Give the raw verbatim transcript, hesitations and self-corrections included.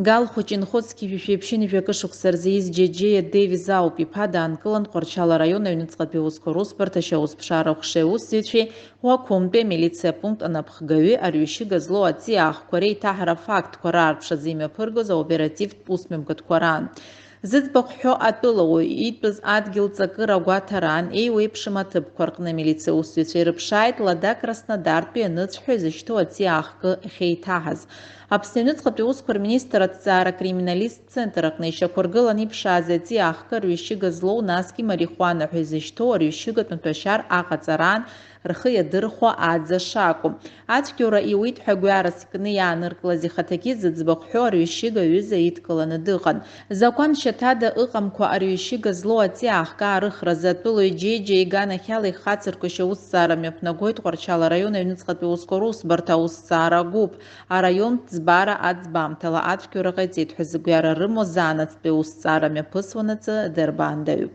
Галхәыҷ инхоз зқьи жәшәи ԥшьынҩажәи акы шықәса рзы ииз Џьеџьеиа Девиз ауп. Иԥа даанкылан Тҟәарчал араион аҩныҵҟатәи аусқәа русбарҭа ашьаусԥшаара аҟәшеи аусзуҩцәеи Уақәымтәи амилициа апункт анапхгаҩы арҩышьыга злоу аҵиаа ахқәа реиҭаҳара афактқәа раарԥшразы имҩаԥыргоз аоперативтә усмҩаԥгатәқәа раан. Зыӡбахә ҳәо атәылауаҩ итәыз адгьыл ҵакыра агәаҭараан еиуеиԥшым аҭыԥқәа рҟны амилициа усзуҩцәа ирыԥшааит Лада Краснодартәи аныҵҳәа изышьҭоу аҵиаа ахкы ахьеиҭаҳаз. Аԥсны аҩныҵҟатәи аусқәа рминистр аҭҵаара акриминалисттә центр аҟны ишьақәыргыланы иԥшааз аҵиаа ахкы арҩышьыга злоу, насгьы марихуана ҳәа изышьҭоу арҩышьыгатә маҭәашьар аҟаҵараан рхы иадырхәо аӡа шакәу. Ацәгьоура иуит ҳәа гәҩарас икны иааныркылаз ихаҭагьы зыӡбахә ҳәо арҩышьыга аҩыза идкыланы дыҟан. Закәан шьаҭада ыҟамкәа арҩышьыга злоу аҵиаа ахкы аарыхразы атәылаҩ Џьеџьеа иганахьала ихацырку ашьаусҭҵаара мҩаԥнагоит Тҟәарчал араион аҩныҵҟатәи аусқәа русбарҭа аусҭҵаара агәыԥ, араионтә ӡбара аӡбамҭала ацәгьоура ҟаиҵеит ҳәа зыгәҩара рымоу заанаҵтәи аусҭҵаара мҩаԥысуанаҵы дырбаандаҩуп.